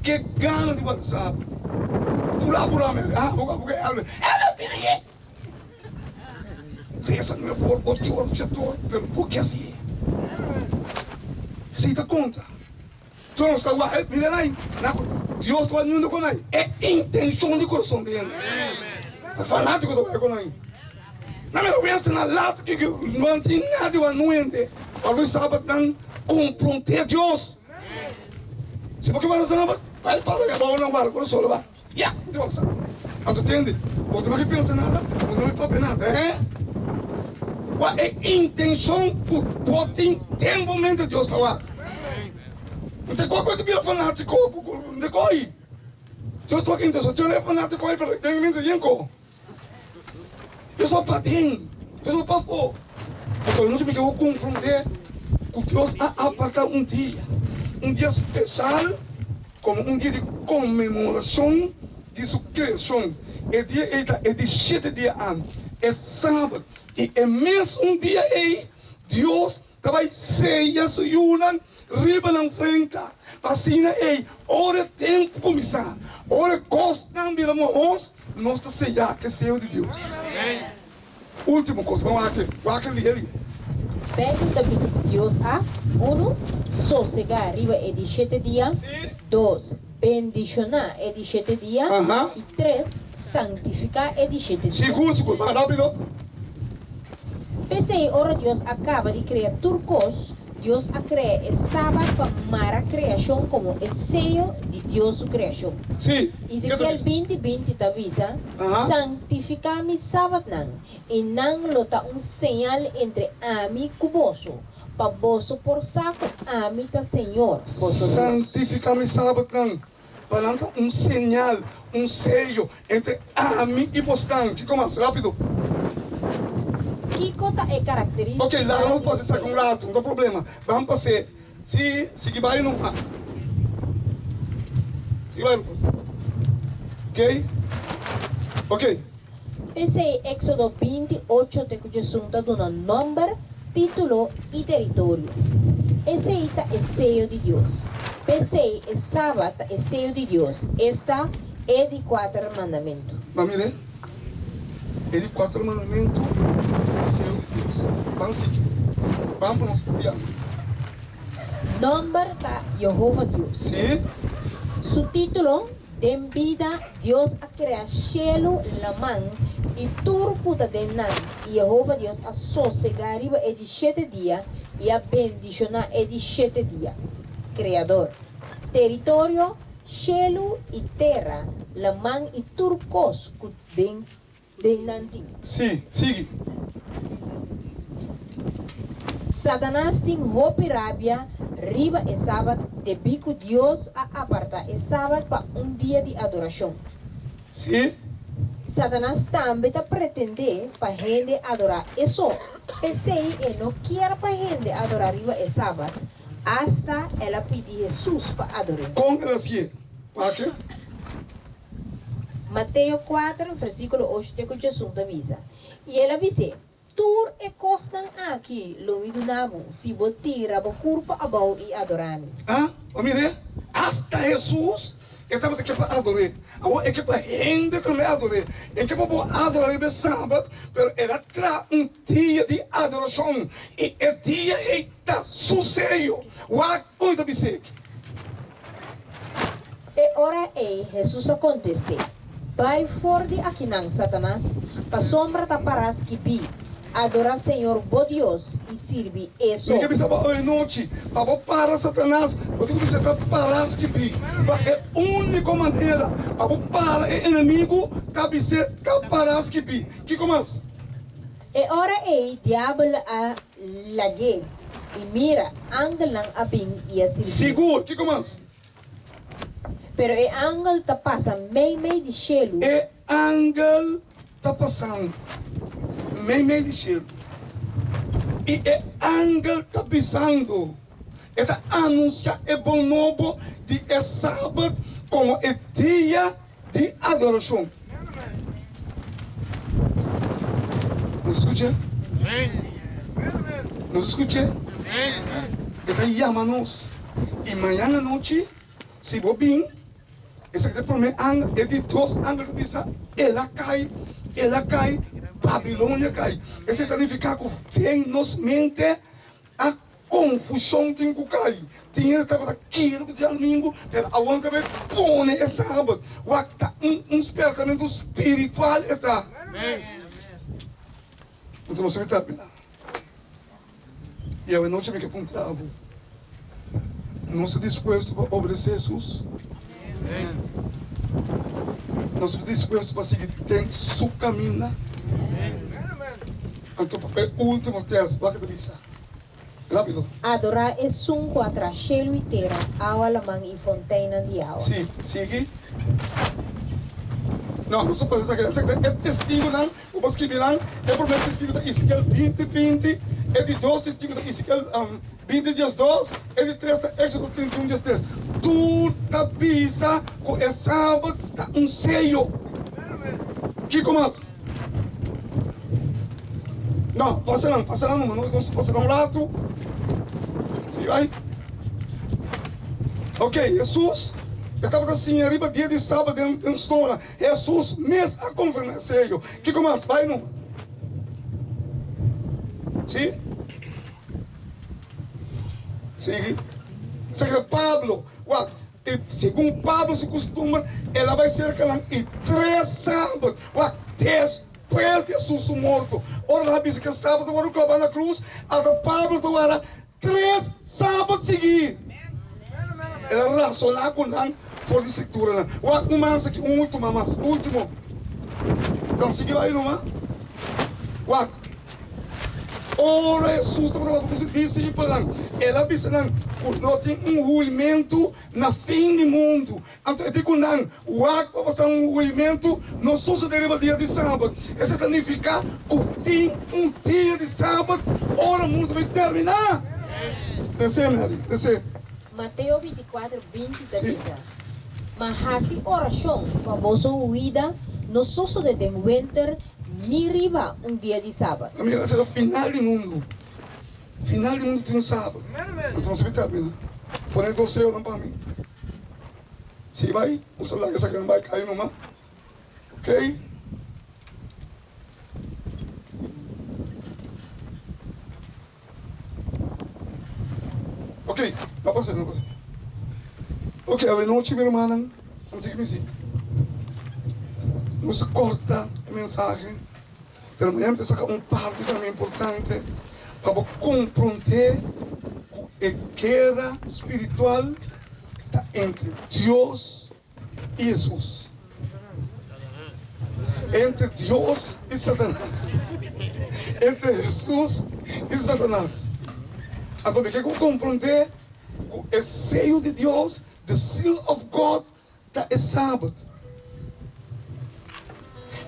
ke gana di warda sabat. Purá purá mi ah bo bo ke Elvin Elvin bini aki. Resa nuebe or, ocho or, shete or, pero bo ke hasié. Esei ta konta. So nos ta wak, mira nai, na ku Dios ta wak niun ku nai. E intenshon di kurason di hende. Ta fanátiko ta wak ku nai. Na mira wens na lat ku no tin nada di wak nun hende. Ora di sabat nan konfronté Dios. Si bo ke wak sabat, bai para e abou nan wak ku solo ba. Ya, bo tin wak sabat. Anto tende, bo no ke pensa nada, bo no ke papia nada, eh? Wak e intenshon ku bo tin den bo mente Dios ta wak. No te koe ku e ta bira fanátiko, no te koe. Dios ta wak intenshon, Dios no e fanátiko ei, pero den mente yen ko. Dios ta paden, Dios ta pafó. Pasobra nos mester por komprondé ku Dios a apartá un dia, un dia spesial komo un dia di konmemorashon di su kreashon. E dia ei ta e di shete dia an, e sabat. I e mesun dia ei Dios ta bai seya su yunan riba nan frenta. Pa asina ei, ora e tempu kuminsá, ora e kosnan bira mohos, nos ta seyá ku e seyo di Dios. Último kos, ban wak, wak lihe lihe. Beibel ta bisa ku Dios a, unu, sosegá riba e di shete dia, dos, bendishoná e di shete dia, i tres, santifiká e di shete dia. Sigur, sigur. Ban rápido. P'esei, ora Dios a kaba di krea tur kos, Dios a krea e Sabat pa mara kreashon komo e seyo di Dios su kreashon. Sí, Ezekiel 20, 20 ta bisa, Sanktifiká mi Sabatnan, i nan lo ta un señal entre ami ku boso, pa boso por sa ku ami ta Señor, boso Dios. Sanktifiká mi Sabatnan, Pa nan ta un señal, un seyo entre ami i bosnan. Kiko mas? Rápido. Kiko ta e karakterístika Ok, laga nos di pasa esaki un ratu, no ta problema. Ban pas'é. Sí, sigui bai numa. Sigui bai numa. Ok? Ok. P'esei Éksodo 20, ocho te ku djesun ta duna nòmber, título i teritorio. Esei ta e seyo di Dios. P'esei e Sabat ta e seyo di Dios, esta, e di kuater mandamentu. Ban mir'é. E di kuater mandamentu ta e seyo di Dios. Ban sigui. Ban pa nos studia. Nòmber ta Yehova Dios. Sí. Su título. Den bida, Dios a krea shelu, laman i tur ku ta den nan, i Yehova Dios a sosegá riba e di shete dia i a bendishoná e di shete dia. Kreador. Teritorio, shelu i tera, laman i tur kos ku den Den nan tin. Sí, sigui. Satanas tin hopi rabia riba e Sabat debí ku Dios a apartá e Sabat pa un dia di adorashon. Sí. Satanas tambe ta pretendé pa hende adorá e so. P'esei e no kier pa hende adorá riba e Sabat, asta el a pidi Hesus pa ador'é. Kon el a hasié? Pake? Mateo kuater, versíkulo ocho te ku djesun ta bisa, I el a bis'é, Tur e kosnan aki lo mi duna bo, si bo tira bo kurpa abou i adorá mi. A Bo mir'é? Asta Hesus e tabata ke pa ador'é. Awor e ke pa hende tambe ador'é. E ke pa bo adorá riba e Sabat, pero el a traha un dia di adorashon, i e dia ei ta su seyo. Wak kon e ta bis'é. E ora ei Hesus a kontest'é, Bai for di akinan, Satanas, pasobra ta pará skibí, Adorá Señor bo Dios i sirbi E so. Mi ke bisa bo awe nochi, pa bo para Satanas, bo tin ku bisa ta pará skibí. Pa e úniko manera pa bo para e enemigu ta bis'é ta pará skibí. Kiko mas? E ora ei diabel a lag'é, i mira, angelnan a bin i a sirbié. Sigur, kiko mas? Pero e angel ta pasa meimei di shelu. E angel ta pasando meimei di shelu, i e angel ta bisando, e ta anunsiá e bon nobo di e Sabat komo e dia di adorashon. Nos a skuch'é? Nos a skuch'é? E ta yama nos. I mañan anochi, si bo bin. Esaki ta e promé angel. E di dos angel ta bisa, El a kai, el a kai, Babilonia a kai. Esei ta nifiká ku den nos mente a konfushon tin ku kai. Tin hende tabata kere ku djadumingu, pero awor ta bai pone e sabat. Wak, ta un spertamentu spiritual e ta. Anto nos a bin terminá. I awenochi mi ke puntra bo, Nos ta dispuesto pa obedesé Hesus? Nos ta dispuesto pa sigui den su kaminda? Anto pa e último tèst, wak ta bisa. Rápido. Adorá esun ku a traha shelu i tera, awa, laman i fonteinnan di awa. Sí, sigui. No, nos ta pasa esaki. Esaki ta e testigunan. Ku bo skibi nan, e promé testigu ta Ezekiel 20, 20, e di dos testigu ta Ezekiel 20, 12, e di tres ta Éxodo 31, 13. Tur ta bisa ku e sabat ta un seyo. Kiko mas? No, pasa nan, pasa nan numa, nos pasa nan un ratu. Si bai. Ok, Hesus e tabata siña riba dia di sabat den un snoa. Hesus mes a konfirmá e seyo. Kiko mas? Bai numa. Sí? Sigui. Esaki ta Pablo. Wak, i segun Pablo su kustumber, el a bai serka nan i tres sabat, wak, despues di Hesus su morto, ora nan a bisa ku e sabat a wòrdu klabá na krus, ata Pablo ta wara Tres sabat sigui, el a rasoná ku nan for di Skrituranan. Wak un mas aki, un último mas, último. Don sigui bai numa. Wak, ora Hesus tabata papia ku su disipelnan, el a bisa nan ku lo tin un huimentu na fin di mundu. Anto e di ku nan, Wak pa boso un huimentu no sosodé riba dia di sabat. Esei ta nifiká ku tin un dia di sabat ora mundu ta bai terminá. Pens'é, Mary, pens'é. Mateo 24, 20 ta bisa, Ma hasi orashon pa boso huida no sosodé den wenter ni riba un dia di sabat. Ta mira, esei ta final di mundu. Final di mundu tin un sabat. Anto nos a bai terminá. Pone e doseonan pa mi. Si bai, bo sa laga esaki nan bai kai numa. Ok. Ok, no pasa, no pasa. Ok, awenochi mi hermannan, no tin ki misi. Nos a corta e mensahe, pero mañana mi ta saca un parti tambe importante pa bo compronde cu e guera spiritual ta entre Dios i Hesus. Entre Dios i Satanas. Entre Hesus i Satanas. Anto mi ke ku komprondé ku e seyo di Dios, the seal of God, ta e Sabat.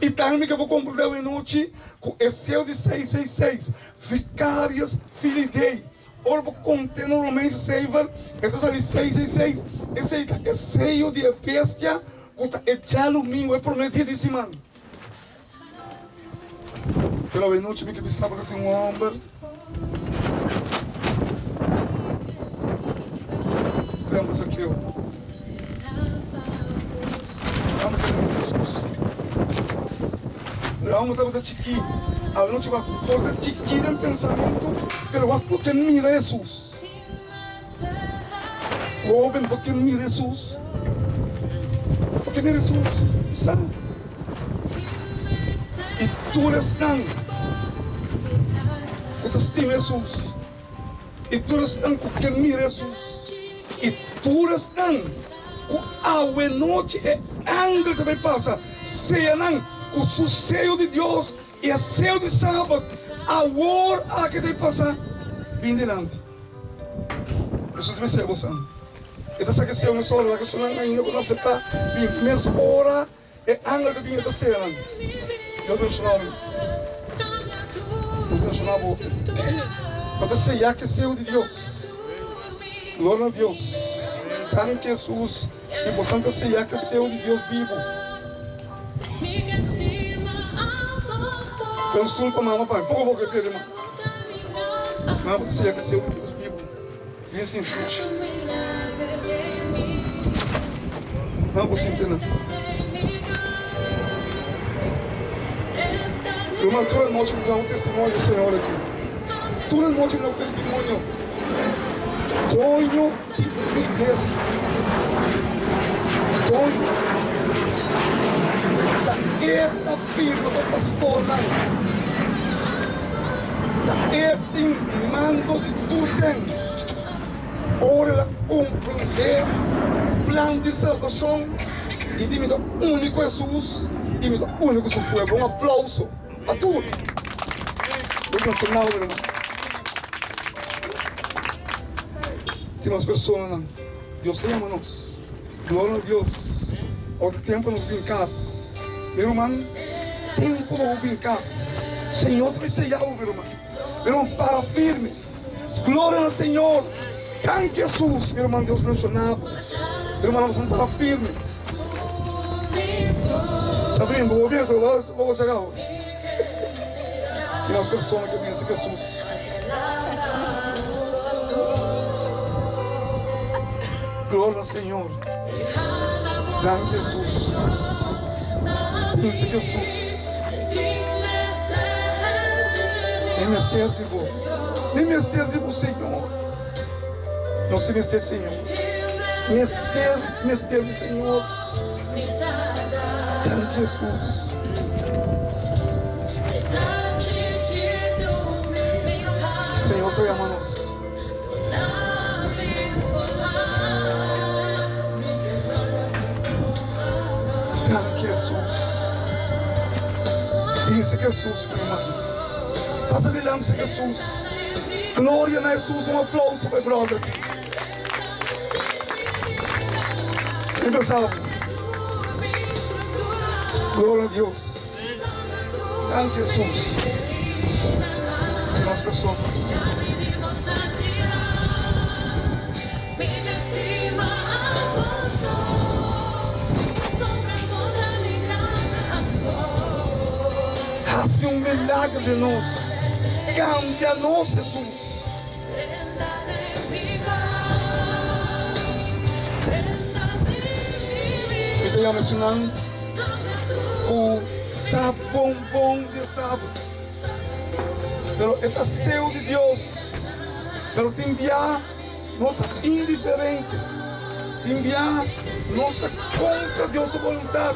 I tambe mi ke bo komprondé awe nochi ku e seyo di 666, Vicarius Filii Dei, Ora bo konte na Romeinse seifer, e ta sali 666. Esei ta e seyo di e bestia ku ta e djalumingu, e promé dia di siman. Pero awe nochi mi ke bisa bo ta tin un hòmber. Lembra Zakeo. Lembra ke mira Jesus. Lembra tabata chikí. Awe nochi bo a por ta chikí den pensamentu, pero bo a por ke mira Jesus. Hoben, bo ke mira Jesus? Bo ke mira Jesus? Sa. I tur esnan ku ta stima Jesus. I tur esnan ku ke mira Hesus, i tur esnan ku awenochi e angel ta bai pasa, seya nan ku su seyo di Dios i e seyo di Sabat, awor aki ta bai pasa, bin dilanti. Hesus ta bisa bosan, E ta saka e seyo mesora, laga esunnan ainda ku no aseptá bin mes ora. E angel ta bin e ta seya nan. Dios benshoná mi. Dios benshoná bo. Bo ta seya ke seyo di Dios. Gloria na Dios. Danki Jesus. I bosan ta seya ke seyo di Dios bibu. Pon un stoel pa mama pa mi. Poko poko e pierde mama. Mama ta seya ke seyo di Dios bibu. Bien sinti. Nan por sinti nan. Ruman, tur e nochi mi duna un testimonio di Señor aki. Tur e nochi mi duna un testimonio. Doño di un iglesia. Doño. Ta e ta firma pa pastornan. Ta e tin mando di tur sen. Ora el a komprendé plan di salbashon i di mi ta uni ku Hesus i mi ta uni ku su pueblo. Un aplauso pa tur. Lo menshonau, mi ruman. Tin nos personanan. Dios ta yama nos. Gloria na Dios. Ora ta tempu pa nos bin kas. Mi ruman, tempu pa bo bin kas. Señor ta bisaya bo, mi ruman. Mi ruman, para firme. Gloria na Señor. Danki Hesus. Mi ruman Dios bendiciona bo. Mi ruman nos para firme. Sabrina bo bien bo bo saca bo. Tin mas persona ke binse Hesus. Gloria na Señor. Danki Hesus. Binse Hesus. Mi mester di bo. Mi mester di bo, Señor. Nos tin mester, Señor. Mester, mester di Señor. Danki, Jesus. Señor ta yama nos. Danki, Jesus. Binse Jesus, mi hermano. Pasa dilanti Jesus. Gloria na Jesus. Un aplauso pa e brother aki. Empezamos. Gloria a Dios. Danki Jesus. Mas personas. Hasi un milagro den nos. Cambia nos, Jesus. Mi ta yama esunnan cu sa bon bon di e sabat. Pero e ta seu di Dios. Pero tin bia nos ta indiferente. Tin bia nos ta contra Dios su boluntad.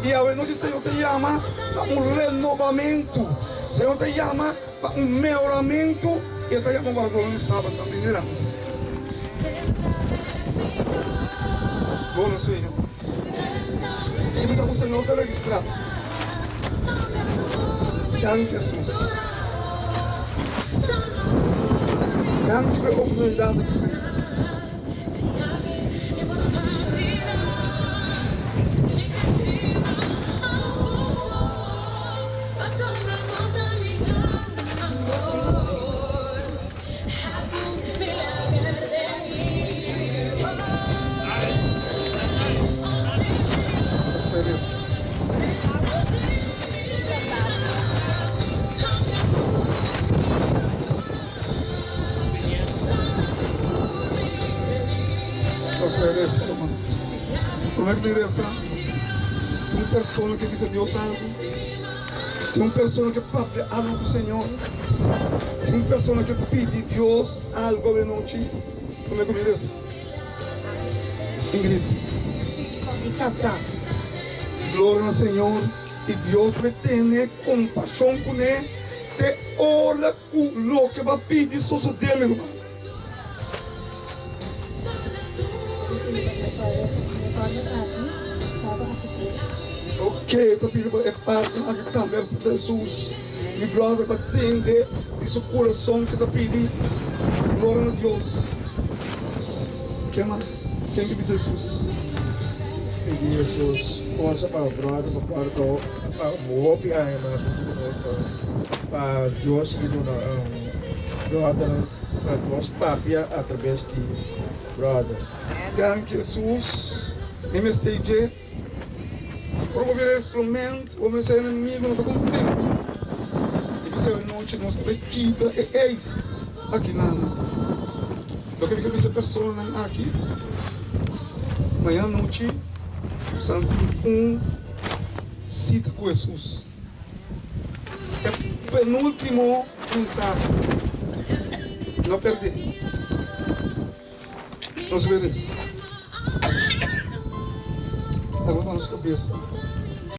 Y awe nochi Señor ta yama pa un renobamentu. Señor ta yama pa un mehoramentu y e ta yama guardadornan di sabat tambe. Mira. Gloria al Señor. Y bisa cu Señor ta registra. Danki Jesus. Danki pa e oportunidad aki Señor. Prome ku mi resa, un persona ke bisa Dios algu. Tin un persona ke papia algu ku Señor. Tin un persona ke pidi Dios algu awe nochi. Prome ku mi resa. Ingrid. Mi kasá. Gloria na Señor i Dios lo tene kompashon kuné te ora ku loke bo a pidi sosodé, mi ruman. Ok, ta pidi pa e partenan aki tambe a bisita Hesus. Mi brother pa tende di su kurason ke ta pidi. Gloria na Dios. Ken mas? Ken ke bisa Hesus? Pidi Hesus forsa pa brother pa por ta pa hopi aña mas huntu ku nos pa Dios sigui duna brother pa nos papia atrabes di brother. Danki Hesus, mi mester dje. Ora bo bira instrument, bo mester enemigo no ta contento. I bisa e nochi nos ta bay kibra e ijs aki nan. Loke mi ke bisa personanan aki, mañana nochi. San tin un sita ku Hesus. E penúltimo mensahe. No pèrdè. Nos obedesé. Levantá nos kabesa.